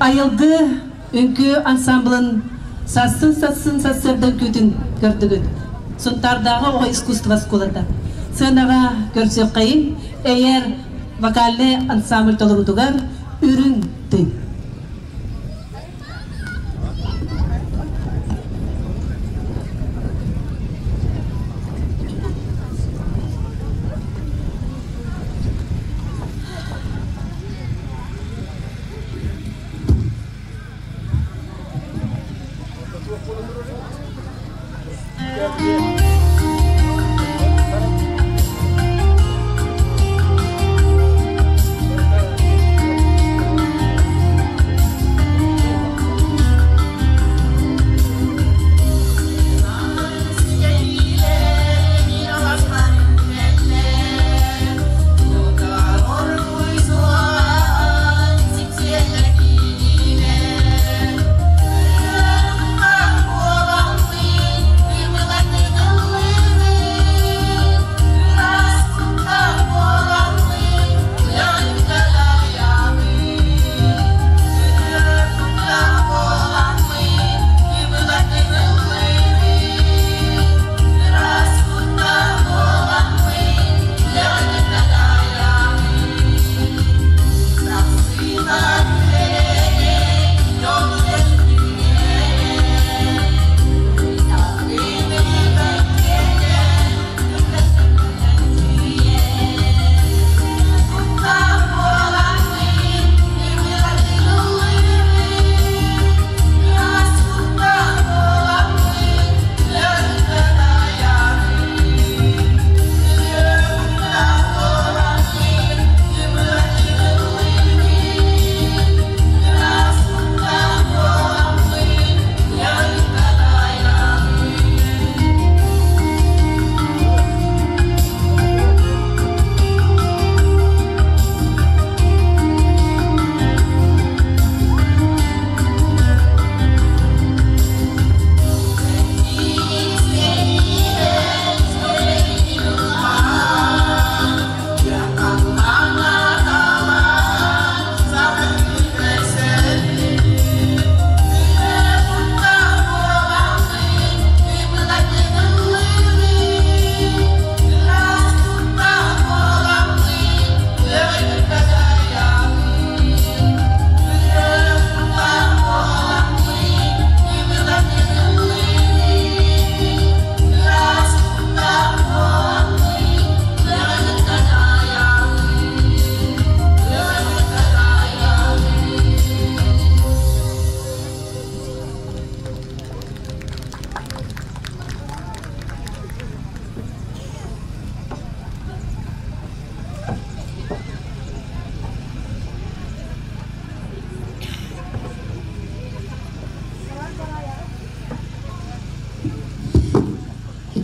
Айылгы үҥкүү ансамблын сарсын-сарсын сарсыарда үҥкүүтүн көрдүгүт. Сунтаардааҕы оҕо искусство оскуолата. Сыанаҕа көрсүөххэйиҥ Эйэр вокальнай ансамбль толоруутугар Үрүҥ тыын.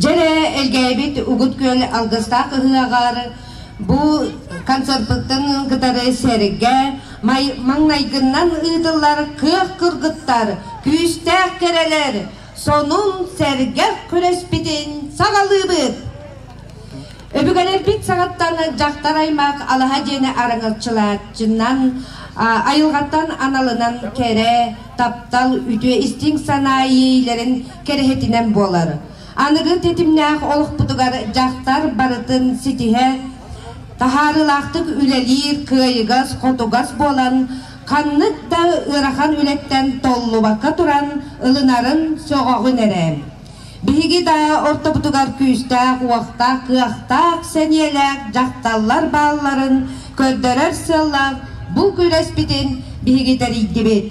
Дьэрэ Элгээйбит Угут Күөл алгыстаах ыһыаҕар бу концерпыттан кытары сэргэ маҥнайгыннан ыытыллар кыах кыргыттар, күүстээх кэрэлэр, сонун сэргэх күрэспитин саҕалыыбыт! Өбүгэлэрбит саҕаттан дьахтар аймах алаһа дьиэни араҥаччылааччынан, айылҕаттан аналынан кэрэ, таптал, үтүө истиҥ санаа иэйиилэрин кэрэһитинэн буолар. Аныгы тэтимнээх олохпутугар дьахтар барытын ситиһэ, таһаарыылаахтык үлэлиир, кыайыгас, хотугас буолан, ханнык да ыарахан үлэттэн толлубакка туран ылынарын сөҕөҕүн эрэ. Биһиги да ортобутугар күүстээх, уохтаах, кыахтаах, сэниэлээх дьахталлар баалларын көрдөрөр сыаллаах бу күрэспитин биһиги тэрийдибит.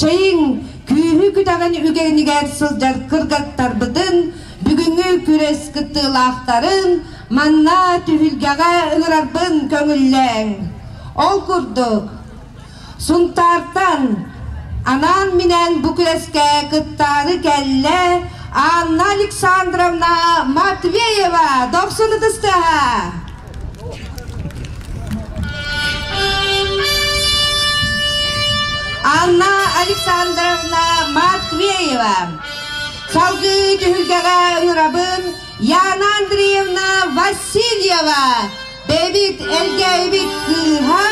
Чэйиҥ, күүһү күтэҕин үгэнигэр сылдьар кыргаттарбытын, бүгүҥҥү күрэс кыттыылаахтарын манна түһүлгэҕэ ыҥырарбын көҥүллээҥ. Ол курдук, Сунтаартан анаан-минээн бу күрэскэ кыттаары кэллэ Анна Александровна Матвеева. Дохсун ытыстыаһа! Анна Александровна Матвеева. Салгыы түһүлгэҕэ ыҥырабын Яна Андреевна Васильева, бэйэбит Элгээйибит кыыһа.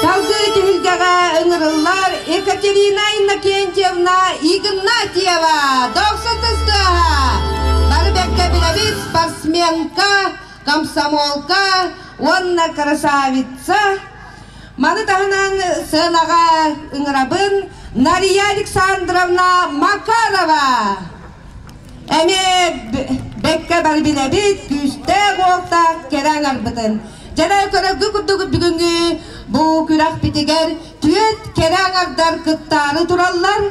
Салгыы түһүлгэҕэ ыҥырыллар Екатерина Иннокентьевна Игнатьева, дохсун тыстыаһа. Бары бэркэ билэбит спортсменка, комсомолка уонна красавица. Маны таһынан сыанаҕа ыҥырабын Нария Александровна Макарова. Эмиэ бэккэ бары билэбит, күүстээх уолтаах кэрэ аҥарбытын. Дьэрэ көрөргө курдук бүгүҥҥү бу күрэхпитигэр түөрт кэрэ аҥардар кыттаары тураллар.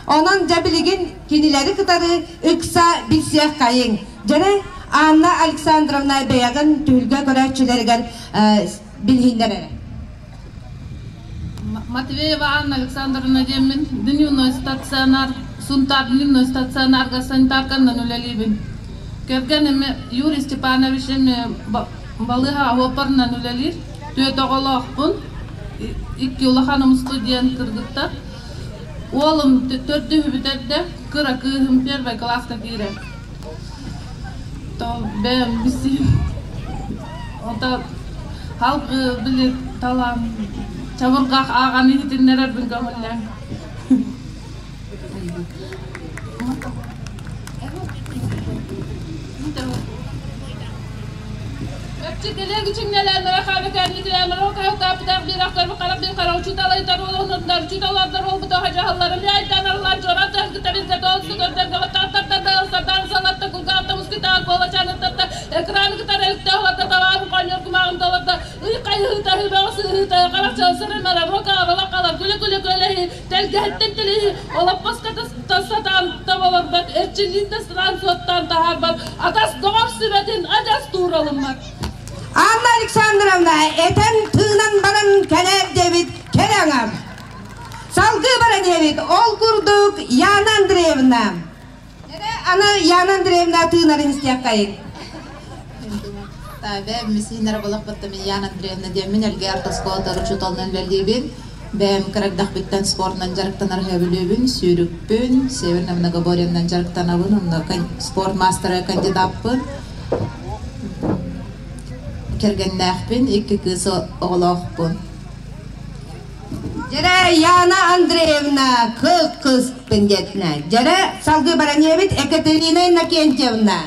Онон дьэ билигин кинилэри кытары ыкса билсиэххэйиҥ. Дьэрэ Анна Александровна бэйэҕин түһүлгэ көрөөччүлэригэр билиһиннэр эрэ. Матвеева Анна Александровна диэммин дневной стационар, Сунтаар дневной стационарга санитарканан үлэлиибин. Кэргэним Юрий Степанович эми балыыһа оһуоппарынан үлэлиир. Түөрт оҕолоохпун, икки улаханым студент кыргыттар. Уолум төрдүһү бүтэрдэ, кыра кыыһым первый кылааска киирэр. То бэйэм билсиим. Ото халгы били талан чабырҕах ааҕан иһитиннэрэрбин көҥүллээҥ. Тэлгэһэттэн тэлиһи олоппоско сатаан табаларбат, эрчиллиин да сатаан суоттаан таһаарбат, атас доҕор сүбэтин адьас тууралыммат. Анна Александровна этэн тыынан баран кэлээр диэбит кэрэ аҥар. Салгыы баран иһэбит ол курдук Яна Андреевна. Эрэ аны Яна Андреевна тыынарын истиэххэйиҥ. Бэйэм миссионер буолахпыттан Яна Андреевна диэммин Элгээйи ортоскуолатыгар учууталынан үлэлиибин. Бэйэм кыра эрдэхпиттэн спортунан дьарыктанар сөбүлүүбүн, сүүрүкпүн, Северная многоборьенан дьарыктанабын, онно спорт маастара кандидаппын. Кэргэннээхпин, икки кыыс оҕолоохпун. Дьэрэ Яна Андреевна кыл кыыспын диэтинэ. Дьэрэ салгыы баран иһэбит Екатерина Иннокентьевна.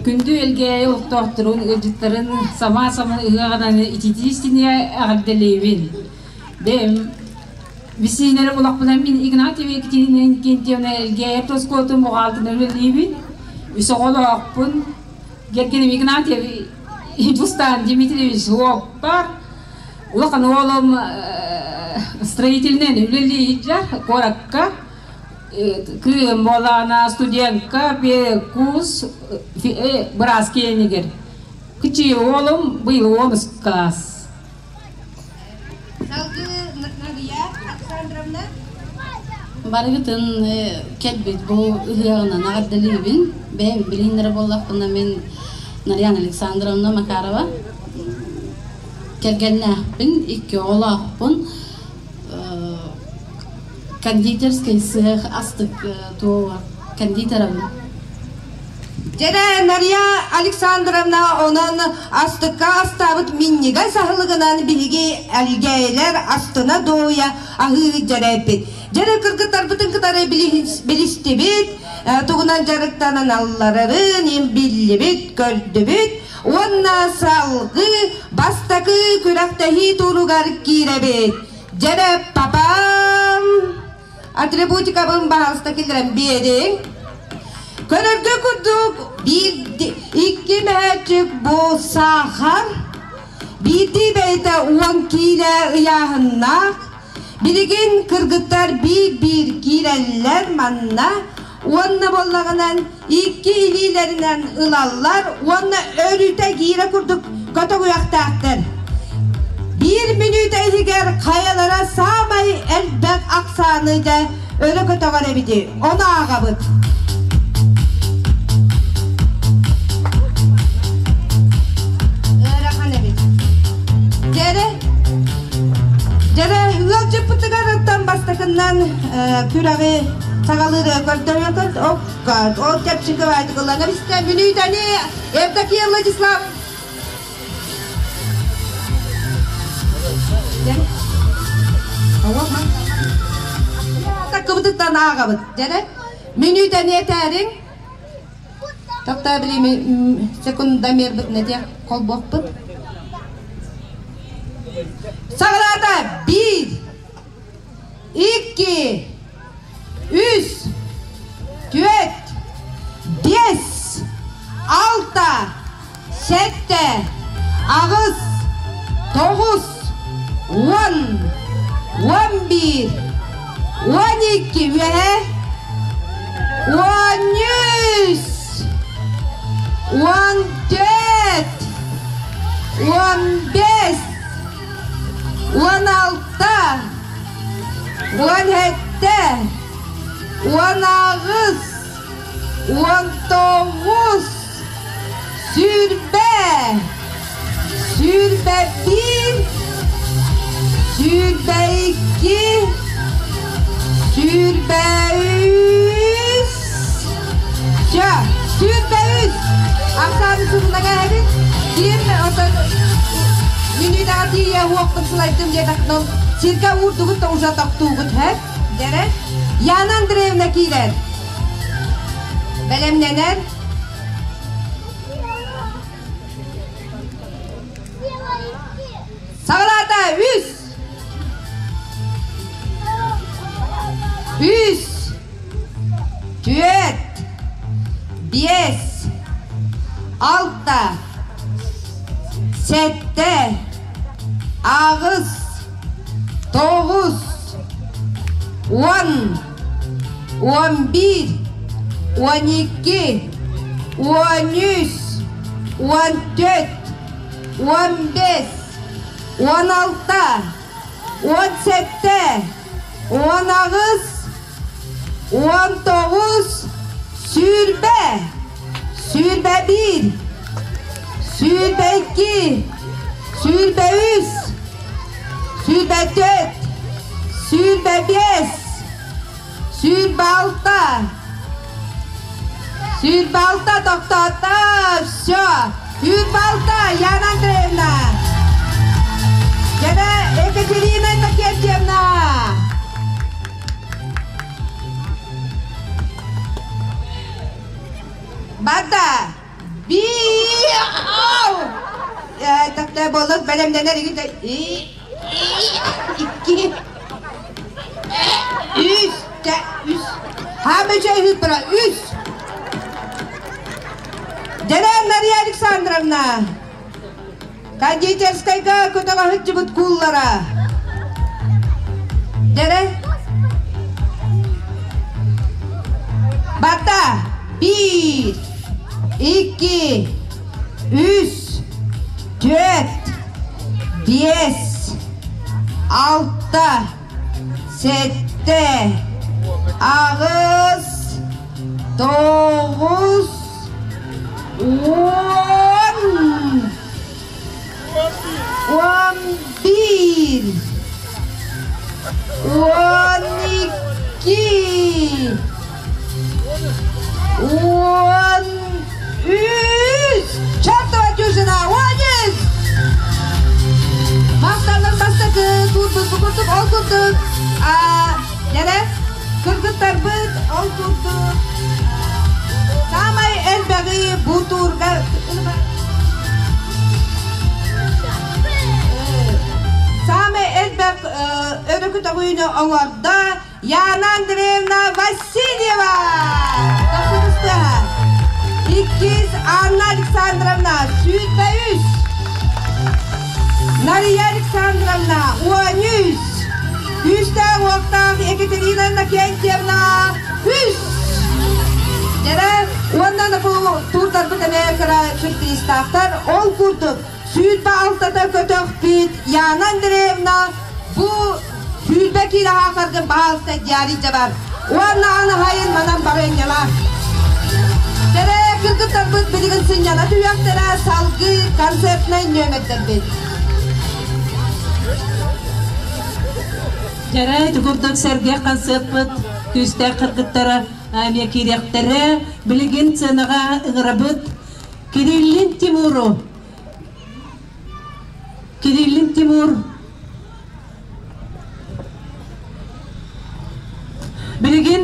Күндү Элгээйи олохтоохторун, ыалдьыттарын сама-сама ыһыаҕынан ититии истиниэ эҕэрдэлиибин. Бэйэм Виссиинэрэ булахпынан мин Игнатьева Екатерина Иннокентьевна Элгээйи тоскуотун буҕаалтынан үлэлиибин. Үс оҕолоохпун. Гергеним Игнатьев Дьустан Дмитриевич уоппар улахан уолум строительнай үлэлиир куоракка кыым буолаана студентка курс быраас киэнигэр кичи уолум быйыл уонус класс. Салгыы Нария Александровна. Барыгытын кэлбит бу ыһыаҕынан эҕэрдэлиибин. Бэйэм билииннэрэ буоллахпына мин Нарьяна Александровна Макарова кэргэннээхпин, икки оҕолоохпун. Кондитерский сыах астык туоҕа кондитерабын. Дьэрэ Нария Александровна онон астыкка астаабыт минньигэс аһылыгынан биһиги элгээйилэр астына дуоһуйа аһыы дьэрэйбит. Дьэрэ кыргыттарбытын кытары билистибит, тугунан дьарыктанан алларарын биллибит, көрдүбүт уонна салгыы бастакы күрэхтэһии туругар киирэбит. Дьэрэ папам атрибутикабын баһаалыста киллэрэн биэриҥ. Көрөргө курдук биир икки мөһөөччүк бу саахар биирдии бэйэтэ уон киилэ ыйааһыннаах. Билигин кыргыттар биир-биир киирэллэр манна уонна буоллаҕынан икки илиилэринэн ылаллар уонна өрүтэ киирэ курдук көтөҕүөхтээхтэр. Биир мүнүүтэ иһигэр хайалара саамай элбэх ахсааны дьэ өрө көтөҕөр эбити, ону ааҕабыт. Ыарахан эбит. Дьэрэ, дьэрэ ыал. Ыалдьыппытыгар бастакыннан күрэҕи саҕалыыры көрдөрөкөт оккат ол чэпчэки баайтыкыллана бистэ мүнүүтэни Евдокия Владислав Таккыбытыттан ааҕабыт дьэрэ мүнүүтэни этээриҥ Тохтоо билими секундомербытын этиэх холбуохпут. Саҕалаата биир, икки, үс, түөрт, биэс, алта, сэттэ, аҕыс, тоҕус, уон, 11, 12 үөһэ, 13, 14, 15, 16, 17, 18, 19, 20, 21, 22, 23, Ча, 23. Ахсааны сылынага эбит. Ким отон мүнүүтэҕэ тиийэ уохпун сылайдым диэтэхтон сиргэ уурдугут да уже тохтуугут һэ? Дэрэ. Яна Андреевна киирэр. Бэлэмнэнэр. Саҕалаата үс. Үс. Түөрт. Биэс. Алта. Сэттэ. Аҕыс. Тоҕус. Уон. 11, 12, 13, 14, 15, 16, 17, 18, 19, 20, 21, 22, 23, 24, 25, 26. 26 тохтоото. Все. 26 Яна Андреевна. Жана Екатерина Иннокентьевна. Барда. Би Такта болот бэлэмнэнэр икки үс үс Хаамыча үс үс Дьэрэн Мария Александровна кондитерскайга көтөҕөһүччүбүт кууллара Дьэрэ Бата биир икки үс түөрт биэс алта сэттэ аҕыс тоҕус уон 11, 12, 13, чертова дюжина, 13! Махтаныр бастакы туурбут бу курдук, ол курдук, нere кыргыттарбыт ол курдук саамай элбэҕи бу туурга Саамай элбэх өрөкүтөҕүүнү оҥордо Яна Андреевна Васильева. Тахсыбыстыаха. Иккис Анна Александровна 103. Нария Александровна 13. Күүстээх уохтаах Екатерина Иннокентьевна үс. Дьэрэ уонна бу туурдарбыт эмиэ кыра сюрпризтаахтар. Ол курдук 26-та көтөхпүт Яна Андреевна бу 20 киилэ хаахаргын баһаалыста дьаарыйдьа бар. Уонна анаһайын манан барыанньалаах. Дьэрэ кыргыттарбыт билигин сынньана түһүөхтэрэ салгыы концертнай нүөмэрдэрбит. Кэрэ курдук сэргэх концертпыт күүстээх кыргыттара эмиэ киириэхтэрэ. Билигин сценаҕа ыҥырабыт Кириллин Тимуру. Кириллин Тимур Билигин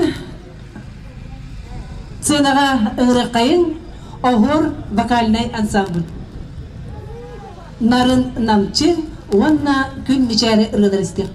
сценаҕа ыҥырыаххайын Оһуор вокальнай ансамбль. Нарын Намчы уонна Күн Мичээрэ ырыалар истиэх.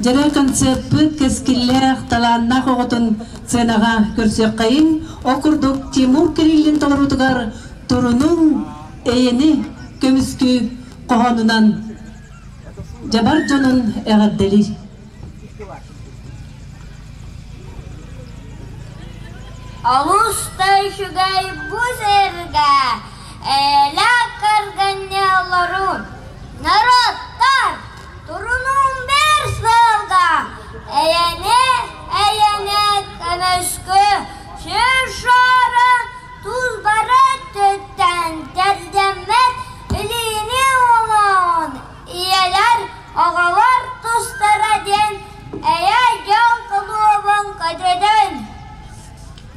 Дьэрэ концертпыт кэскиллээх, талааннаах оҕотун сценаҕа көрсүөххэйин, ол курдук Тимур Кириллин толоруутугар Турунуҥ эйэни көмүскүү хоһоонунан дьабар дьонун эҕэрдэлиир. Олус да үчүгэй бу сиргэ эйэлээх кэргэҥҥэ олоруу. Норуоттар турунуҥ биир сыалга эйэни, эйэни көмүскүү, сир шаарын тус бары өттүттэн тэрдэммит илиини уунун ийэлэр, оҕолор тустара диэн эйэ дьол кулуубун көтүтүн.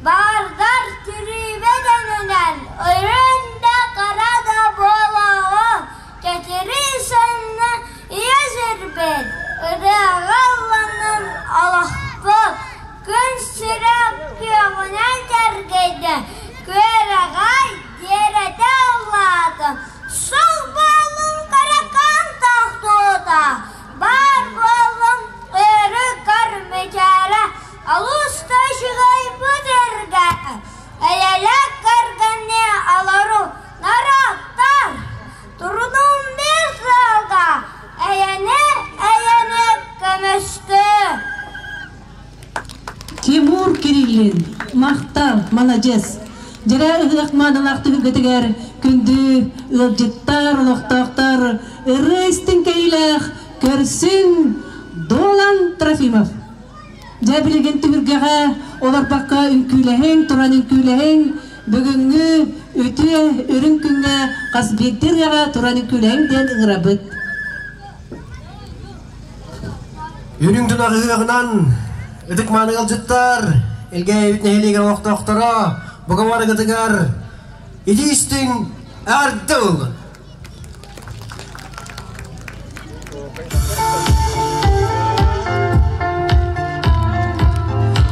Баардар түрүүбэ дэнинэн өрүн да хара да буолуоҕу кэтирии санна ийэ сирбит ырыаҕа ылланан олохпут күн сирэ күөҕүнэн кэргэйдэ күөрэҕэй дьиэрэтэ ыллаата сыл буоллун каракаан тохтуута баар буоллун өрү көр мичээрэ Олус да үчүгэй бу сиргэ эйэлээх кэргэнни олору норуоттар турунум биир сыалга эйэни эйэни көмүскүү. Тимур Кириллин, махтал, маладьыас. Дьэрэ ыһыах маанылаах түһүлгэтигэр күндү ыалдьыттар, олохтоохтор ырыа истиҥ кэйиилээх көрсүҥ Долан Трофимов. Дьэ билигин түһүлгэҕэ олорбокко үҥкүүлэһиҥ, туран үҥкүүлэһиҥ, бүгүҥҥү үтүө үрүҥ күҥҥэ хас биирдии ырыаҕа туран үҥкүүлэһиҥ диэн ыҥырабыт. Үрүҥ тунах ыһыаҕынан ытык-мааны ыалдьыттар, Элгээйибит нэһилиэгэр олохтоохторо, бука барыгытыгар итии истиҥ эҕэрдэ буоллун!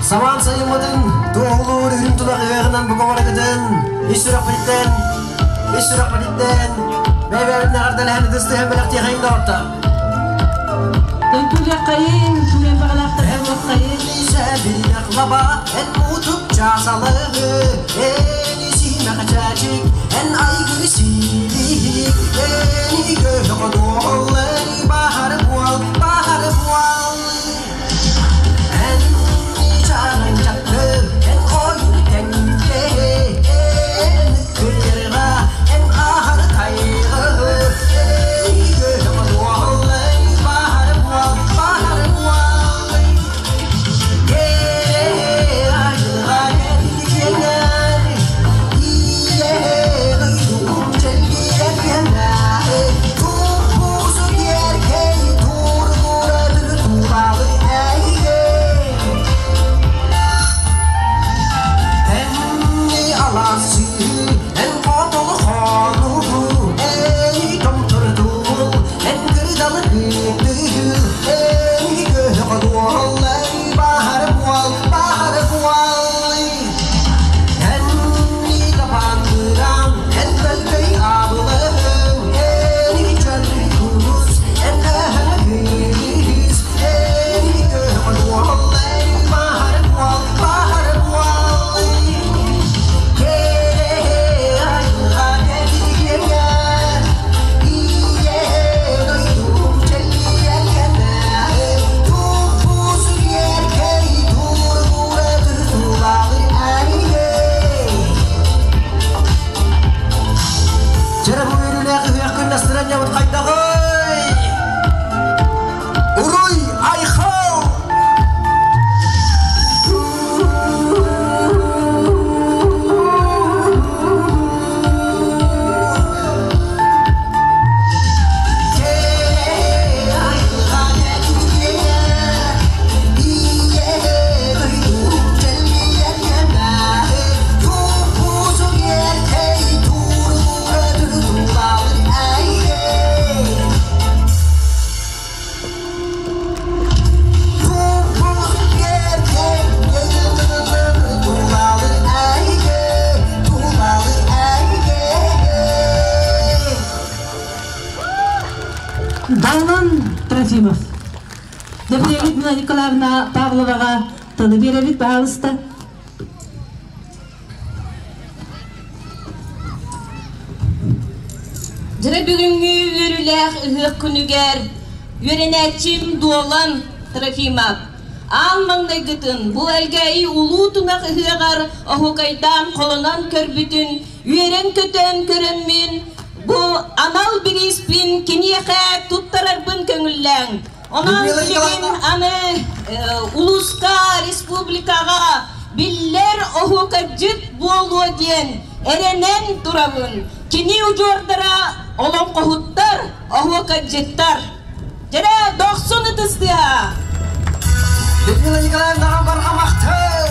Самаан сайыммытын туоһулуур үрүҥ тунах ыһыаҕынан бука барыгытын ис сүрэхпититтэн, ис сүрэхпититтэн бэйэ-бэйэбитин эҕэрдэлэһэн ытыс-тыһан бэлэхтиэхэйиҥ доҕоттор. Үҥкүүлүөххэйиҥ, түмэн баҕалаахтар буолуоххайыҥ. Эн муутук чаасалыгы, эн симэхчээчик, эн айгы сиилиһик, эн көһөҕө баһар буол, баһар буол. Эн чаанчакты, эн ойун тэнге, эн кырга, эн ахар тайгы, эн көһөҕө баһар буол, баһар буол. Уруй Айхал! Далан Трофимов. Людмила Николаевна Павловаҕа тылы биэрэбит, баһаалыста. Дьэрэ бүгүҥҥү үөрүүлээх ыһыах күнүгэр үөрэнээччим Дуолан Трофимов аан маҥнайгытын бу Элгээйи улуу тунах ыһыаҕар оһуокайдаан холонон көрбүтүн үөрэн-көтөн көрөммүн бу анал бирииспин киниэхэ туттарарбын көҥүллээҥ. Онон билигин аны улууска, республикаҕа биллэр оһуокайдьыт буолуо диэн эрэнэн турабын. Кини удьуордара олоҥхоһуттар, оһуокайдьыттар. Дьэрэ, дохсун ытыстыа! Людмила Николаевнаҕа барҕа махтал!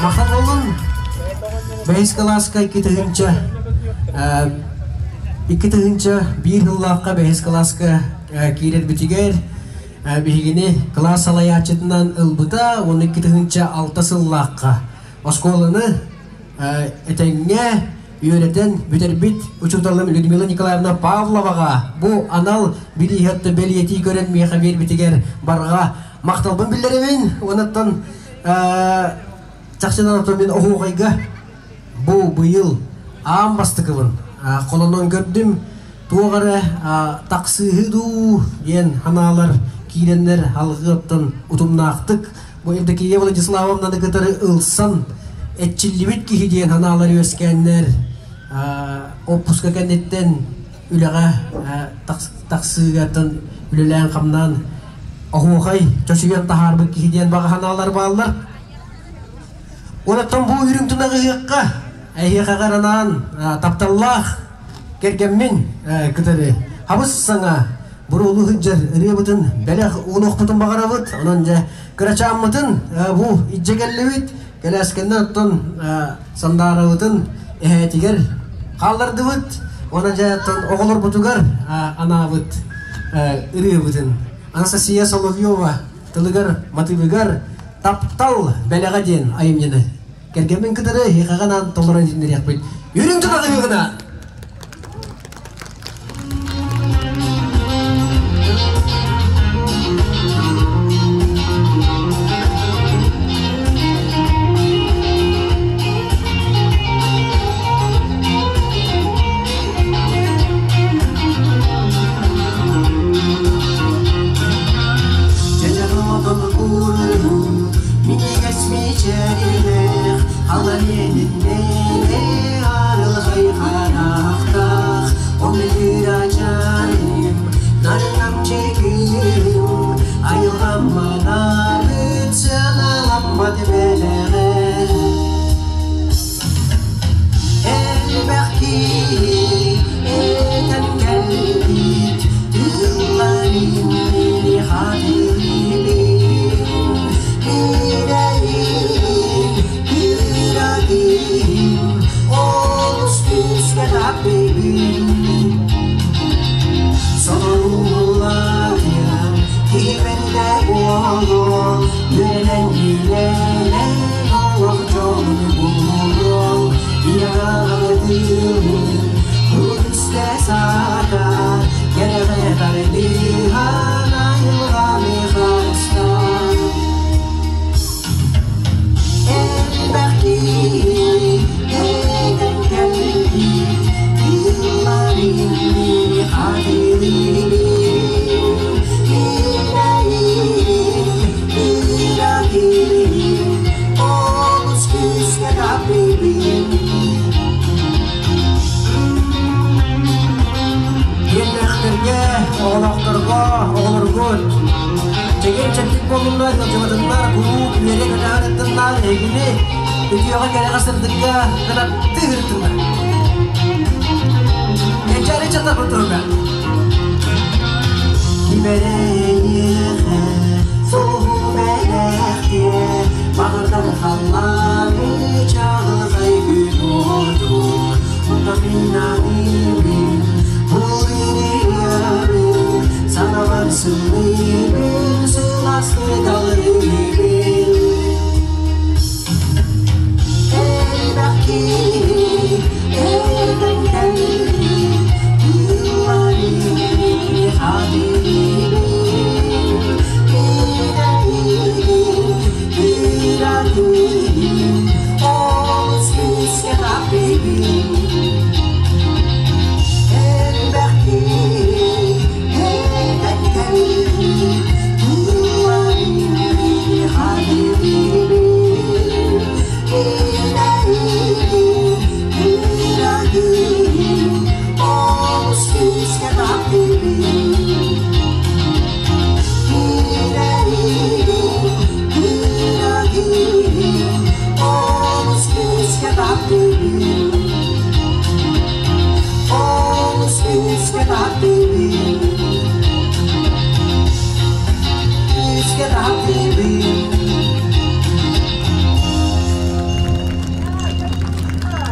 Махтал буоллун. Бэһис кылааска 2001 сыллаахха бэһис кылааска киирэрбитигэр биһигини кылаас салайааччытынан ылбыта уонна 2006 сыллаахха оскуоланы этэҥҥэ үөрэтэн бүтэрбит учууталым Людмила Николаевна Павловаҕа бу анал бирииһэтте бэлиэтии көрөн миэхэ биэрбитигэр барҕа махталбын биллэрэбин. Онуттан чахчынан отон мин оһуохайга бу быйыл аан бастакыбын холонон көрдүм. Туох эрэ тахсыыһы дуу диэн ханаалар киирэннэр алҕыаттан утумнаахтык бу Евдокия Владиславовнаны кытары ылсан эрчиллибит киһи диэн ханаалар үөскээннэр отпуска кэнниттэн үлэҕэ тахсыыгаттан үлэлээн-хамнаан оһуохай чочуйан таһаарбыт киһи диэн баҕа санаалар бааллар. Онтон бу үрүҥ тунах ыһыахха эһиэхэҕэр анаан тапталлаах кэргэммин кытары хабыс саҥа буруолу сылдьар ырыабытын бэлэх уунуохпутун баҕарабыт. Онон дьэ кырачааммытын бу илдьэ кэллибит. Кэлээскэннэн оттон сандаарабытын эһээтигэр хааллардыбыт. Онон дьэ оттон оҕолорбутугар анаабыт ырыабытын Анастасия Соловьева тылыгар, матыыбыгар «Таптал бэлэҕэ» диэн айымньыны кэргэммин кытары эһиэхэҕэ анаан толорон иһитиннэриэхпит. Үрүҥ тунах Диэннээхтэргэ, оҕолоохторго, оҕолоргут чэгиэн-чэбдик буоллуннар, ыалдьыбатыннар, куруук үөрэ-көтө сырыттыннар, эһигини үтүөҕэ кэрэҕэ сырдыкка кынаттыы сырыттыннар. Кэнчээри чатарбыт туруга. Кибэрэйиэхэ, сулуһу бэлэхтиэ, баҕардар халлааны чаҕылхай күн уоту, Утаминанибин, булириябин, санабар сыллыыбын, сыластык алырыыбын.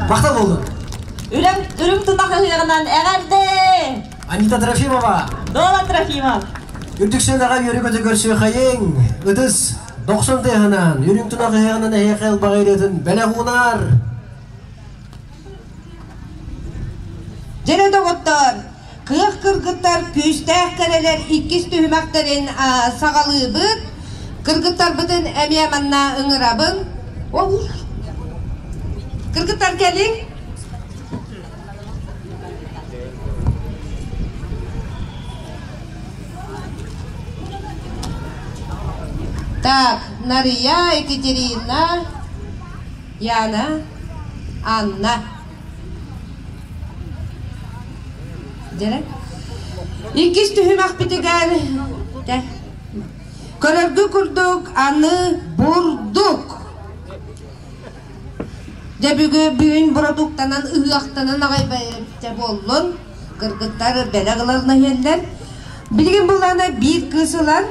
Махтал болдун. Үрүҥ, үрүҥ тунах ыһыаҕынан эҕэрдэ! Анита Трофимова. Дола Трофимов. Үрдүк сыанаҕа үөрэ-көтө көрсүөхайыҥ. Ытыс дохсун тыаһынан, үрүҥ тунах ыһыаҕынан эһиэхэ ылбаҕай ырыатын бэлэх уунар. Дьэрэ доҕоттоор, кыах кыргыттар күүстээх кэрэлэр иккис түһүмэхтэрин саҕалыыбыт. Кыргыттарбытын эмиэ манна ыҥырабын. Ол кыргыттар кэлиҥ. Так, Нария, Екатерина, Яна, Анна. Дьэрэ. Иккис түһүмэхпитигэр көрөргө курдук аны бурдук. Дьэ бүгүн бородууктанан ыһыахтанан аҕай бэйэбитэ буоллун. Кыргыттар бэлэх ылан иһэллэр. Билигин буллаҕына биир кыыс ылан,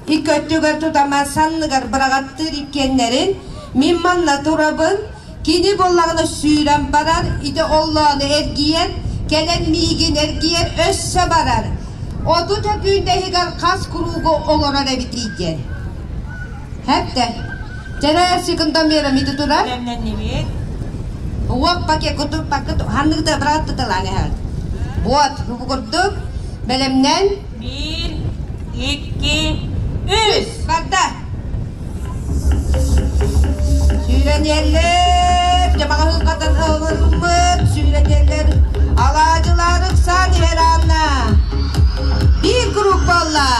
икки өттүгэр тутама санныгар быраҕаттыыр иккиэннэрин, мин манна турабын, кини буоллаҕына сүүрэн барар, ити оллоону эргийэн, кэлэн миигин эргийэр, өссө барар. 30 өкүүндэ иһигэр хас куруугу олорор эбитий диэн. Хэптэ. Чэрэ секундомера мити турар. Бэлэмнэннибит. Уоп пакет куту пакет ханныгыта бырааттыталаан эһэт. Вот, бу курдук бэлэмнэн. Биир, икки, үс. Барда. Сүүрэниэллэр, дьамаҕаһыҥхатан ылыммыт, сүүрэниэллэр, алаадьылаан ыксаан иһэр Анна. Биир куруук буолла.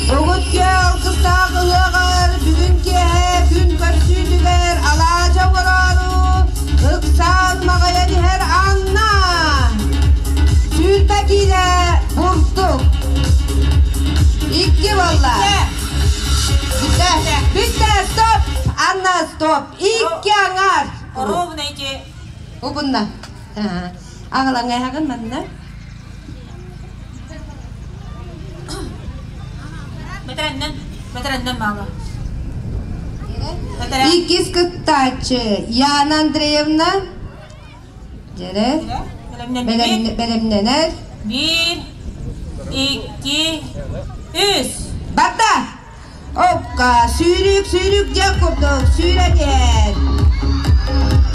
Угут күөл кыстаах ыһыаҕар бүгүн киэһэ күн көрсүүтүгэр алаадьы оҥороору ыксаан маҕайан иһэр Анна. 20 киилэ бурдук. Икки буолла. Бүттэ. Бүттэ, стоп! Анна, стоп. Икки аҥар. Ровно эти. Убунна. Аҕалаҥ манна. Бэтэрэннэн, бэтэрэннэн маама. Иккис кыттааччы Яна Андреевна. Дьэрэ. Бэлэмнэнэр. Биир, икки, үс. Барда! Опка, сүүрүк, сүүрүк диэн курдук сүүрэн иһэр.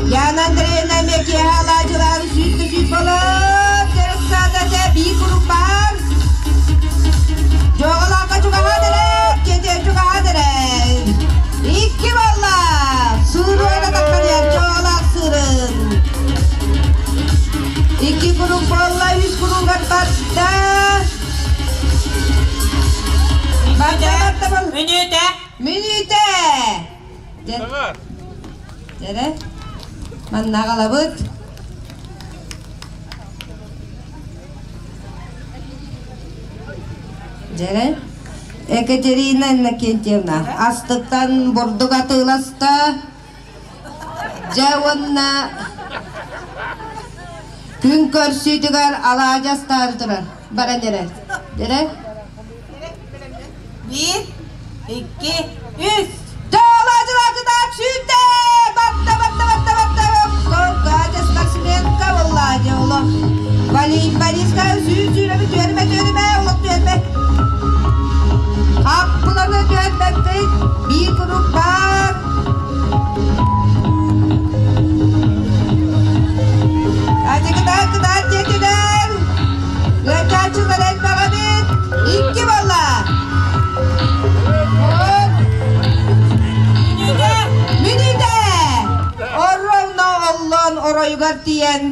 Яна Андреевна эмиэ киэһэ алаадьылаары сүүрдэ сүүр болот, дьарыктаата биир куруук баар. Дьуоҕалаахха чугаһаан эрэр, дьиэтигэр чугаһаан эрэр. Икки буолла. Сыырыан атаххар иһэр дьуоҕалаах сыырын. Икки куруук буолла, үс куруугар барда. Мүнүүтэ. Мүнүүтэ. Дьэрэ. Манна аҕалабыт. Дьэрэ. Екатерина Иннокентьевна астыктан бурдук атыыласта. Дьэ уонна күн көрсүүтүгэр алаадьы астаары турар. Баран эрэр. Дьэрэ. Биир, икки, үс. Дьоолоочулаакытаат сүүрдэ! Батта, батта, батта, батта! Катя спортсменка буолла, дьоло. Волейболистка сүүр сүүрэби түөрмэ түөрмэ, олох түөрмэ. Хаппыланы түөрбэппит, биир куруук баар. Катя кытаат, кытаат диэтилэр. Ыалдьааччылар элбэх эбит. Икки буолла. Мүнүүтэ! Оронно оллон оройугар тиийэн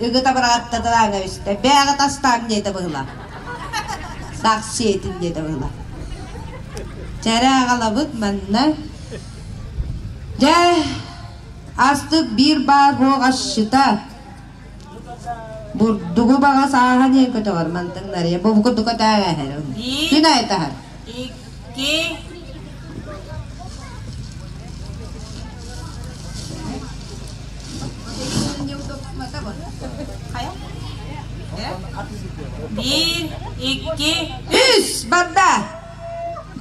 ыгыта быраҕаттаталаан кэбистэ. Бээҕэ тастаан диэтэ быһыла. Сахсиэтин диэтэ быһыла. Чэрэ аҕалабыт манна. Дьэ, астык биир баар суох асчыта. Бурдугу баҕас ааһан иһэн көтөҕөр мантан Нарыйа бу курдук өтөөһөр күн аайы таһар Икки. Биир, икки, үс барда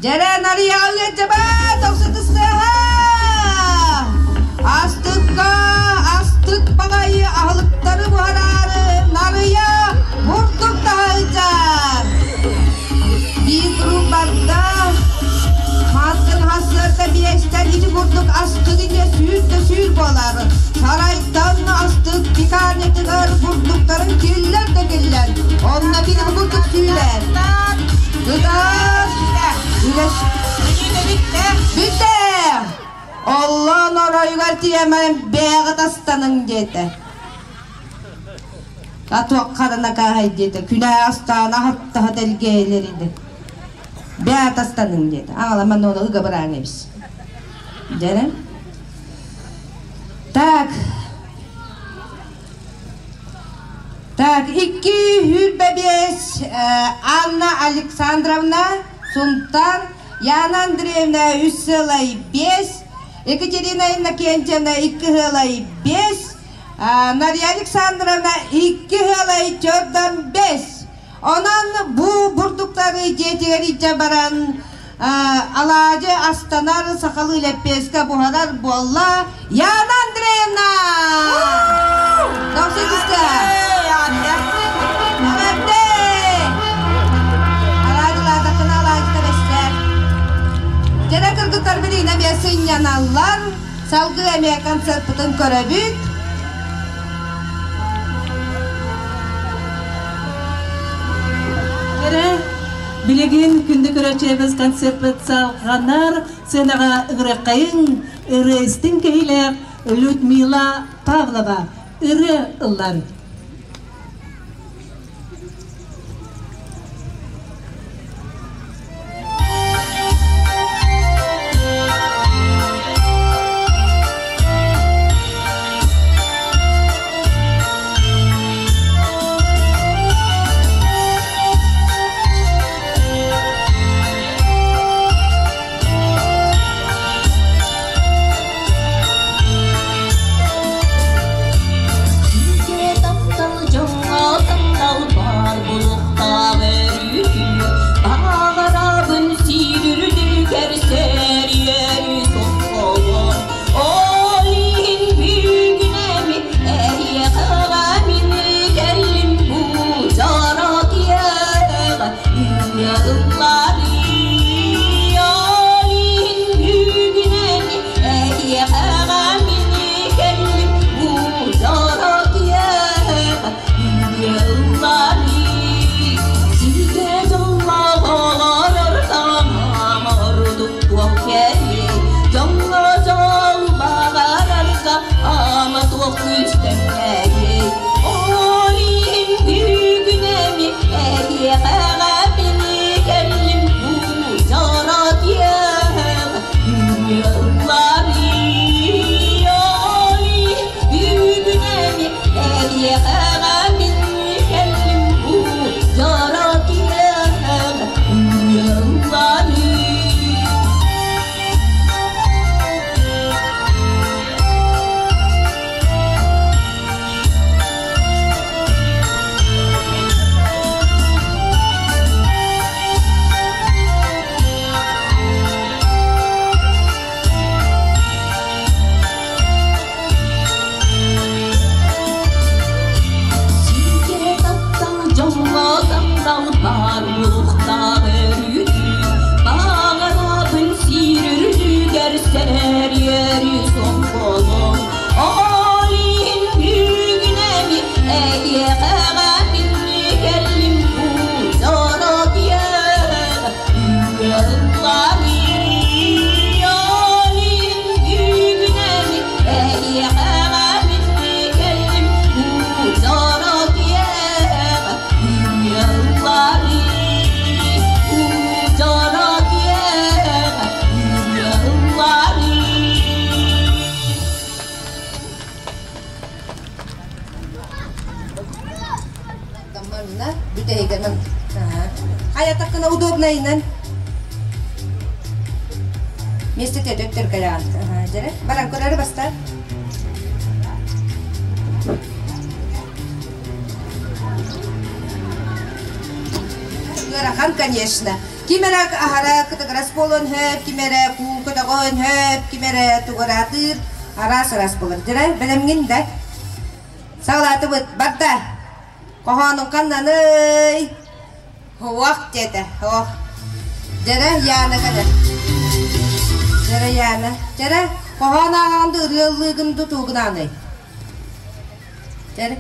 Дьэрэ Нарыйаҕа ыалдьаба тохсутустааха астыкка ити курдук астык инньэ сүүр да сүүр буолар. Сарайтан астык пекарнятыгар бурдуктарын киллэр да киллэр. Онно кини бу курдук сүүрэр. Кытаат! Үлэс... Бүттэ! Оллоон оройугар тиэмэн бэйэҕит астаныҥ диэтэ. Атуоххарына кааһай диэтэ. Күнэ астаан аһаттаһа тэлгээйлэр иди. Бэйэҕит астаныҥ диэтэ. Аҕаламан ону ыга быраан эбис. Дьэрэ. Так. Так, 225 Анна Александровна Сунтар Яна Андреевна үс сылай биэс, Екатерина Иннокентьевна икки сылай биэс, Нария Александровна икки сылай төрдөн бэс. Онон бу бурдуктары дьиэтигэр илдьэ баран алаадьы астанар, сахалыы лэппиэскэ буһарар буолла. Яна Андреевна! Дохсутуска! Эҕэрдэ! Алаадьылаатаххына алаадьыта бэстэ. Дьэрэ кыргыттар билигин эмиэ сынньаналлар. Салгыы эмиэ концертпытын көрөбүт. Эрэ, билигин күндү көрөөччүлэрбит концертпыт салҕанар. Сценаҕа ыҥырыаххайыҥ ырыа истиҥ киһилээх Людмила Павлова ырыа ыллар. Таптал дьоҥҥо таптал баар булуохтаах өрүүтүн, баҕарабын сиир үрдүгэр сэрийэри соххолор. Ол иһин бүгүн эми эһиэхэ мин кэллим бу дьоро киэҕэ үйэ ылларыы. Ол иһин бүгүн эми эһиэхэ мин кэллим бу дьоро киэҕэ үйэ ылларыы. Сиргэ дьоллоох олорор таҥам ордук туох кэлиэй, дьоҥҥо дьол баҕарарга ама туох күүстэммэйэй. Ол иһин бүгүн эми эһиэхэ мин кэллим бу дьоро киэһэ үйэ ылларыы. Ол иһин бүгүн эми эһиэхэ мин кэллим бу дьоро киэһэ үйэ ылларыы. Сиргэ таптал, дьоҥҥо таптал баар буолуохтаах өрүүтүн, баҕарабын сиир үрдүгэр сэрийэри соҥхолон. Ол иһин бүгүн эми эһиэхэ мин кэллим бу дьоро киэһэ үйэ ылларыы. Ол иһин бүгүн эми эһиэхэ мин кэллим бу дьоро киэһэ үйэ ылларыы. Бу дьоро киэһэ үйэ ылларыы. Манна бүтэһигинэн хайатаккына удобнайынан Местете төттөр кэлэҕин. Дьэрэ, баран көрөрү баста. Ыарахан, конечно. Ким эрэ аһара кытыгырас буолуон сөп, ким эрэ куул көтөҕөн сөп, ким эрэ тугураатыыр, араас-араас буолар. Дьэрэ, бэлэмҥин да. Саҕалаатыбыт, барда. Хоһоонуҥ ханнаный? Һуох диэтэ, һуох. Дьэрэ Яна кэлэр. Дьэрэ Яна. Яна, чэрэ, хоһоон ааҕаҕын да ырыа ыллыыгын да тугун ааный? Чэрэ.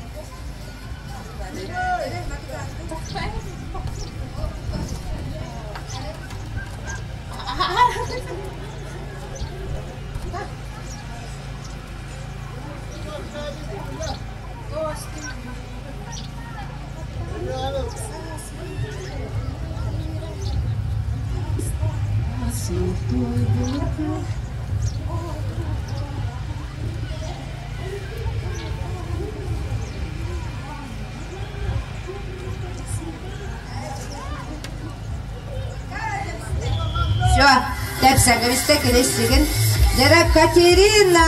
Все, тэпсэҥҥэ кириссигин. Дьэрэ Катерина!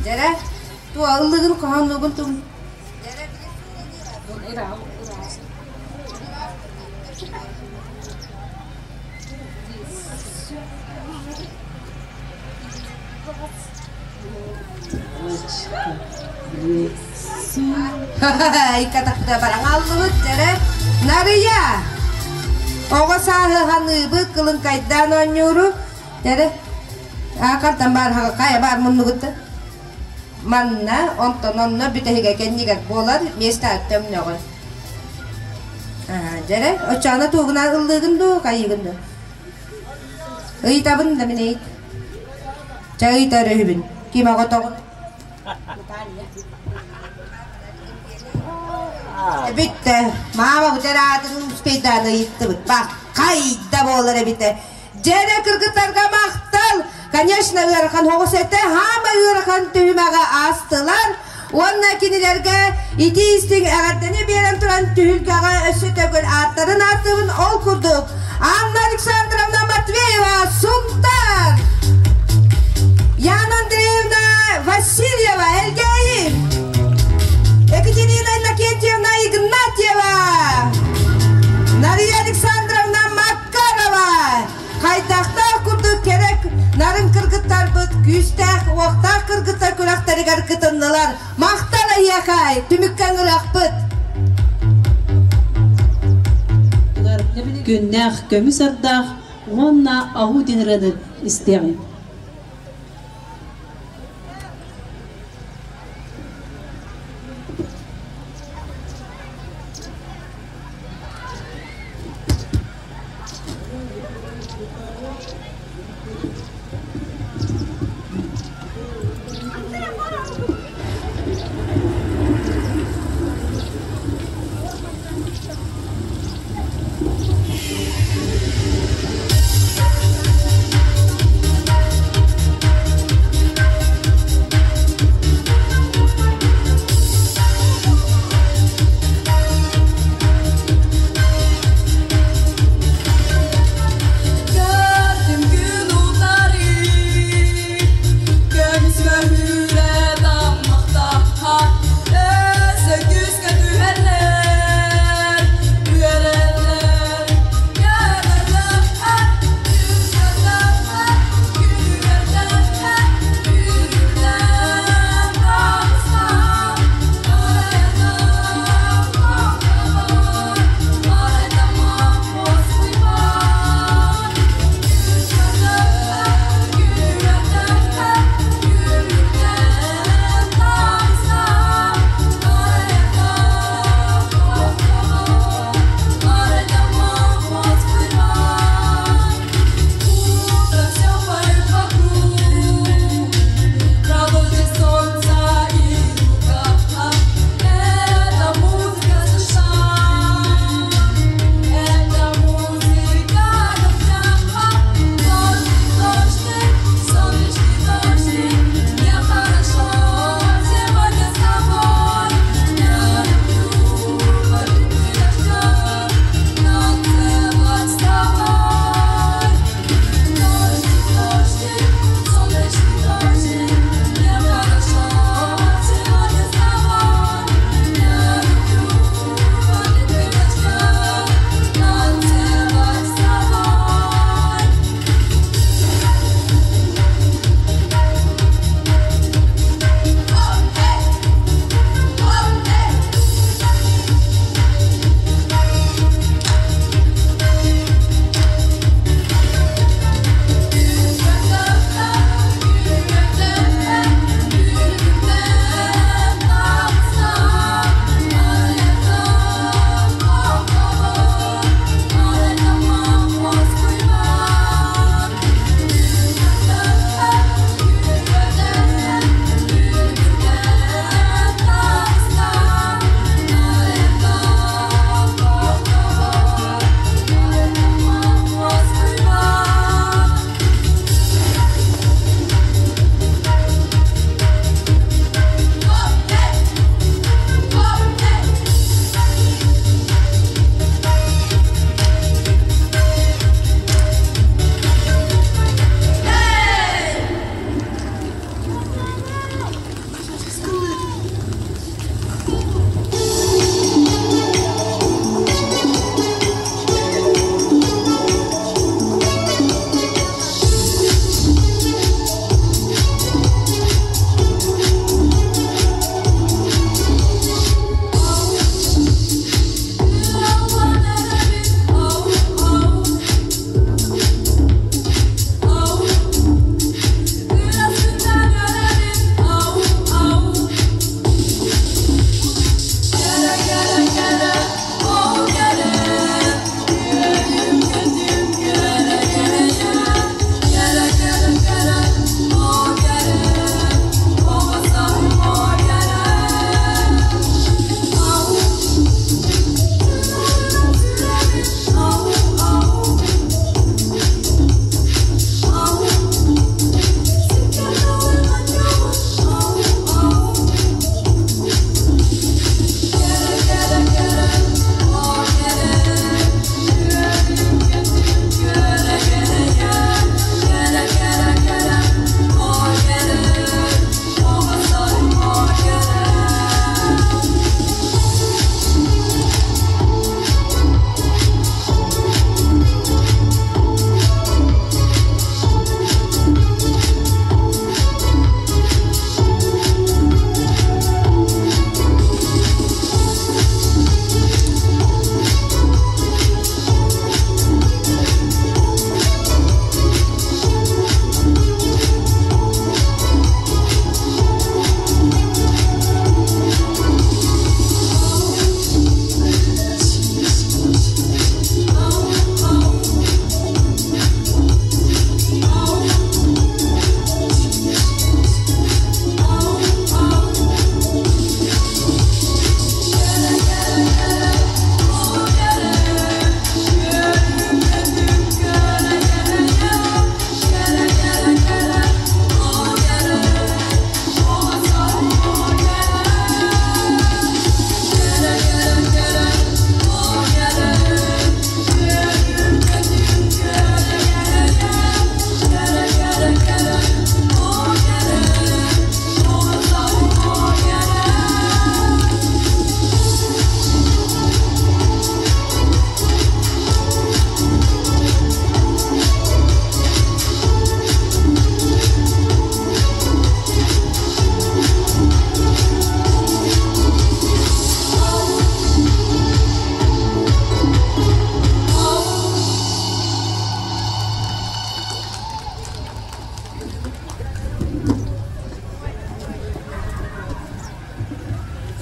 Дьэрэ, туаллыгын хоһооннугун тум. Иккатахта бараҥаллыбыт дьэрэ. Нарыйа! Оҕо сааһы ханыыбыт, кылыҥкайдаан оонньууру. Дьэрэ. Аакартан баар хайа баар муннугутта. Манна, онтон онно бүтэһигэ кэннигэр буолар миэстэ төмнөҕө. Дьэрэ, оччоҕуна тугунан ыллыыгын дуу, хайыыгын дуу? Ыйытабын да мин ыйыт. Чэ ыйытар үһүбүн. Ким оҕотоҕун? Бүттэ. Маама бу аатын успейдаан ыйыттыбыт. Баккайда буолар эбитэ. Дьэрэ кыргыттарга махтал! Конечно, ыарахан оҕус этэ, хаама ыарахан түһүмэҕи аастылар. Уонна кинилэргэ итии истиҥ эҕэрдэни биэрэн туран түһүлгэҕэ өссө төгүл ааттарын ааттыыбын ол курдук Анна Александровна Матвеева Сунтар, Яна Андреевна Васильева Элгээйи, Екатерина Иннокентьевна Игнатьева, Нария Александровна Макарова, Хайдахтаах курдук кэрэ нарын кыргыттарбыт күүстээх, уохтаах кыргыттар күрэхтэригэр кытыннылар. Махтал эйиэхэ, түмүккэ ыҥырыахпыт. Күннээх көмүс ардаах уонна аһуу диэн ырыаны истиэҕиҥ.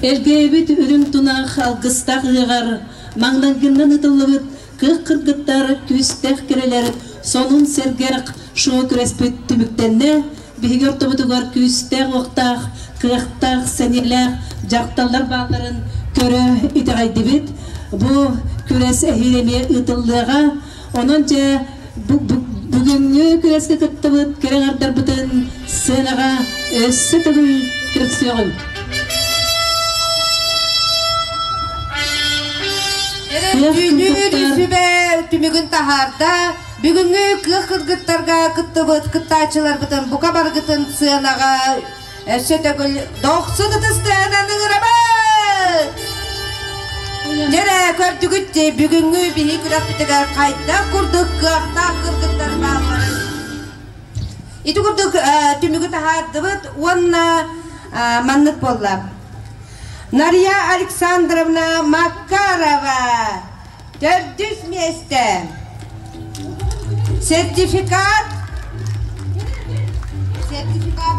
Элгээбит үрүҥ тунах алгыстаах ыһыаҕар маҥнайгыннан ытыллыбыт кыах кыргыттар, күүстээх кэрэлэр сонун сэргэх шоу күрэспит түмүктэннэ. Биһиги ортобутугар күүстээх-уохтаах, кыахтаах, сэниэлээх дьахталлар баалларын көрө итэҕэйдибит. Бу күрэс эһиил эмиэ ыытыллыаҕа. Онон дьэ бүгүҥҥү күрэскэ кыттыбыт кэрэ аҥардарбытын сценаҕа өссө төгүл көрсүөҕүҥ. Дьүүллүүр сүбэ түмүгүн таһаарда. Бүгүҥҥү кыах кыргыттарга кыттыбыт кыттааччыларбытын бука барыгытын сыанаҕа өссө төгүл дохсун ытыстыынан ыҥырабыт! Дьэрэ, көрдүгүт дии, бүгүҥҥү биһи күрэхпитигэр хайдах курдук кыахтаах кыргыттар баалларын. Ити курдук түмүгү таһаардыбыт уонна маннык буолла. Нария Александровна Макарова төрдүс миэстэ. Сертификат Сертификат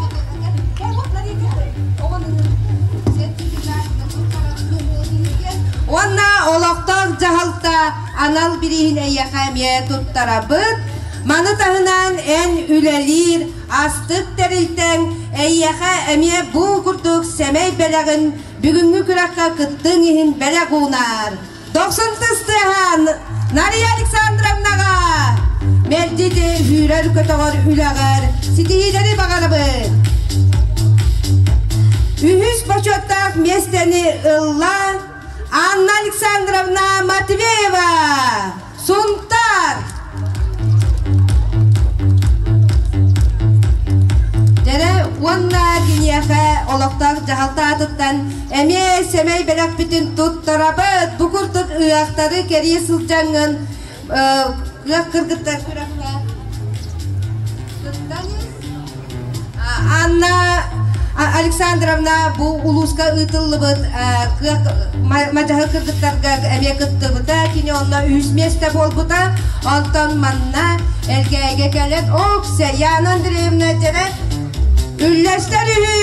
Уонна олохтоох дьаһалта анал бирииһин эйиэхэ эмиэ туттарабыт. Маны таһынан эн үлэлиир астык тэрилтэҥ эйиэхэ эмиэ бу курдук сэмэй бэлэҕин бүгүҥҥү күрэххэ кыттыҥ иһин бэлэх уунар. Дохсун тыстыаһан Нария Александровнаҕа мэлдьи сүүрэр-көтөҕөр үлэҕэр ситиһиилэри баҕарабын. Үһүс бочуоттаах миэстэни ылла Анна Александровна Матвеева, Сунтаар. Дьэрэ уонна киниэхэ олохтоох дьаһалта аатыттан эмиэ сэмэй бэлэхпитин туттарабыт. Бу курдук ыһыахтары кэрийэ сылдьаҥҥын ыһыах кыргыттар күрэххэ кыттан Анна Александровна бу улууска ыытыллыбыт мадьаһы кыргыттарга эмиэ кыттыбыта. Кини онно үһүс миэстэ буолбута. Онтон манна Элгээйгэ кэлэн Окся Яна Андреевна дьэрэ үллэстэр үһү.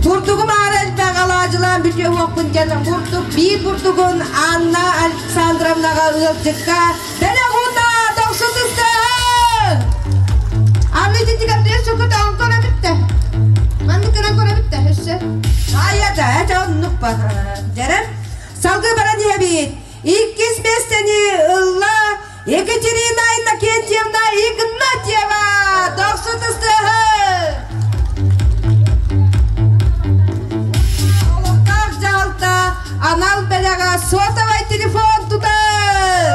Бурдугум аара элбэх алаадьылаан бүтүө уохпун диэн бурдук биир бурдугун Анна Александровнаҕа ыалдьыкка Бэлэх уонна тохсутуктааһын! Аны итинтигэр сүкүт оҥкор эбиттэ. Маннык гынан көрөбүттэ өссө. Айа да, это оннук бар. Дьэрэн. Салгыы баран иһэбит. Иккис миэстэни ылла Екатерина Иннокентьевна Игнатьева. Тохсутустааһын! Олохтоох дьаһалта анал бэлэҕэ сотовай телефон тутар!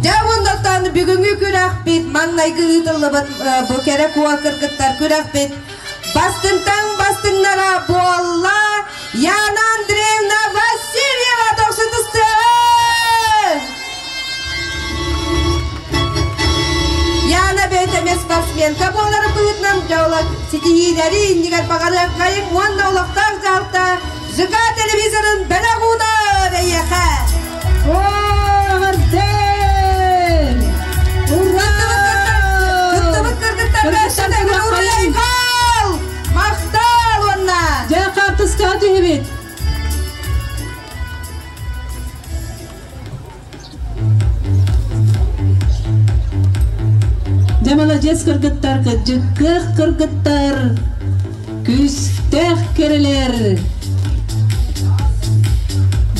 Дьэ уоннаттан бүгүҥҥү күрэхпит маҥнайгы ыытыллыбыт бу кэрэ куо кыргыттар күрэхпит бастыҥтан бастыҥнара буолла Яна Андреевна Васильева тохсутустуоҕун! Яна бэйэтэ эмиэ спортсменка буоларын быһыытынан дьоло ситиһиилэри иннигэр баҕарыаххайыҥ уонна олохтоох дьаһалта ЖК телевизорын бэлэх уунар эйиэхэ! Кыттыбыт кыргыттар Ура! Махтал уонна! Дьэ, хаартыскаҕа түһүбүт. Дьэ, маладьыас кыргыттар, кырдьыккыах кыргыттар, күүстээх кэрэлэр.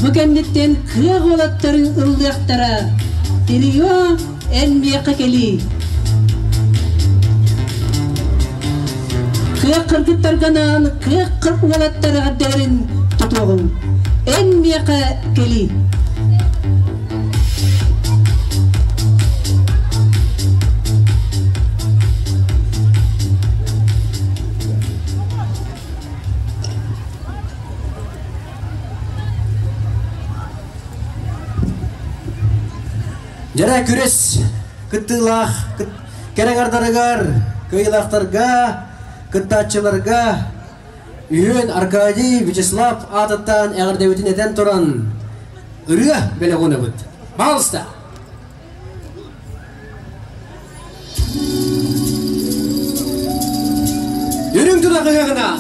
Бу кэнниттэн кыах уолаттары ыллыахтара. Трио эн миэхэ кэлии. Кыах кыргыттарга анаан кыах уолаттар эҕэрдэлэрин тутуоҕуҥ. Эн миэхэ кэлии. Дьэрэ күрэс кыттыылаах кэрэ аҥардарыгар, кыайыылаахтарга, кыттааччыларга үһүөн Аркадий Вячеслав аатыттан эҕэрдэбитин этэн туран ырыа бэлэх уунабыт. Пожалуйста! тунах ыһыаҕына!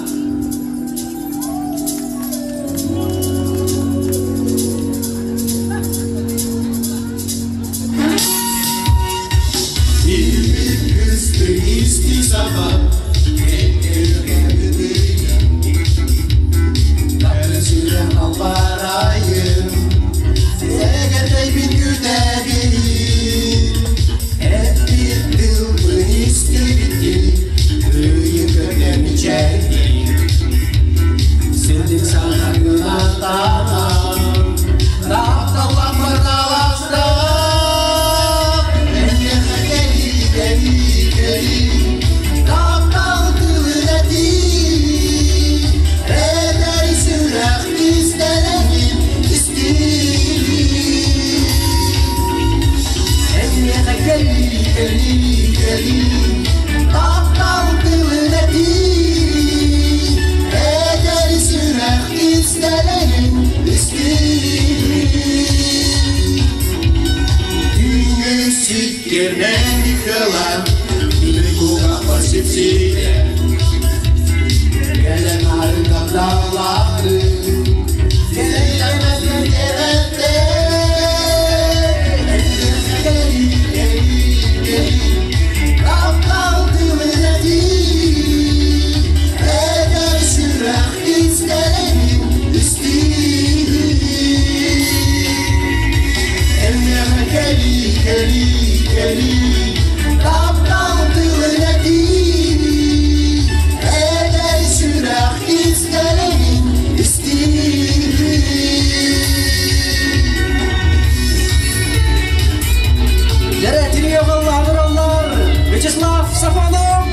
Вячеслав Сафонов,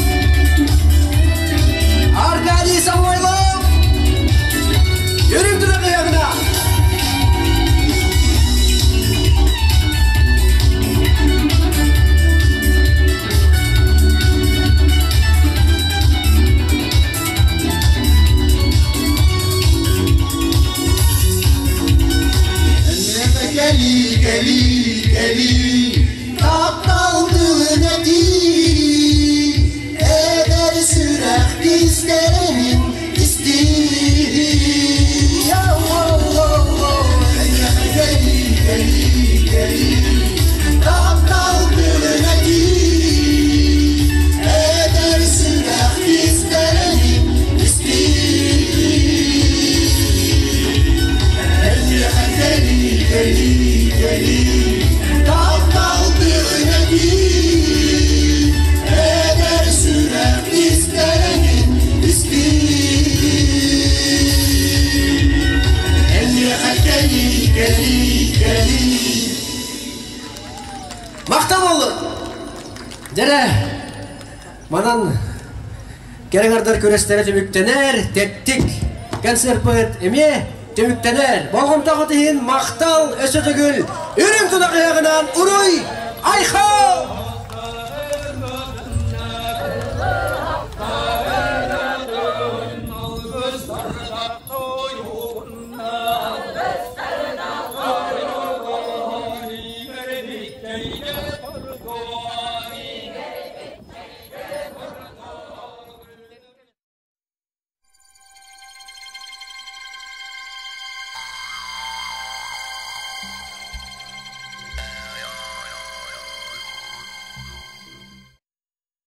Аркадий Самойлов, Юрий Тунакаягна. Кэли, кэли, кэли, таптал тылын этии, эдэр сүрэх истэрин истии. Кэли, кэли, кэли, таптал тылын этии, эдэр сүрэх истэрин истии. Кэли, кэли, кэли, таптал тылын этии, эдэр сүрэх истэрин истии. Кэли, кэли, кэли. Махтал боллун! Дьэрэ, манан кэрэҥардар күрэстэрэ түмүктэнэр, тэттик концерпыт эмиэ түмүктэнэр. Болҕомтоҕут иһин махтал өссө төгүл үрүҥ тунах ыһыаҕынан уруй айхал!